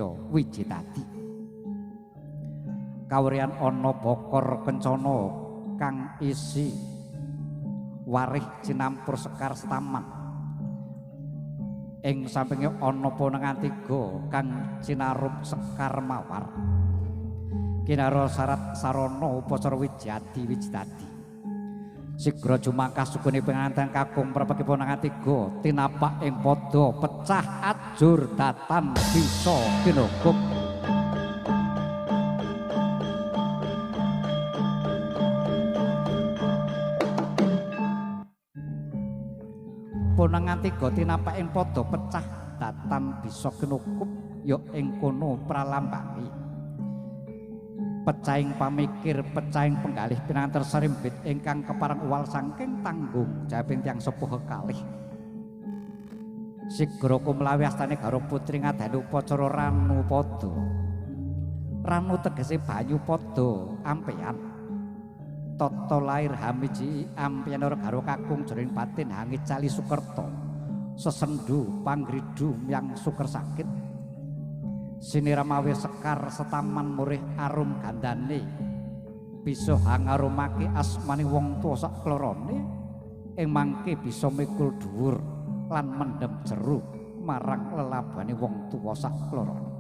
Wijitadi. Kawriyan ana bokor kencana kang isi warih cinampur sekar setaman. Ing sampinge ana ponengan tiga kang cinarup sekar mawar. Kinara syarat sarana upacara wijadi wijitadi. Sigra jumangkah sukune penganten kakung prepeki ponengan tiga tinapak ing padha pecah ajur datan bisa kinukup. Ponengan tiga tinapak ing padha pecah datan bisa kinukup ya ing kono pralambangi. Pecahing pamikir, pecahing penggalih pinanter sarimbit ingkang kepareng uwal saking tanggung jawabing tiyang sepuh kekalih. Sigra kumlawi astane garwa putri ngadani upacara ranu pada. Ranu tegese banyu pada ampeyan. Tata lair hamiji ampeyan ora garwa kakung jroning batin hangicali sukerta. Sesendu panggridu myang suker sakit. Siniramawe sekar setaman murih arum gandane bisa hangarumake asmane wong tuwa sak klorone ing mangke bisa mikul dhuwur lan mendhem jeru marang lelabane wong tuwa sak klorone.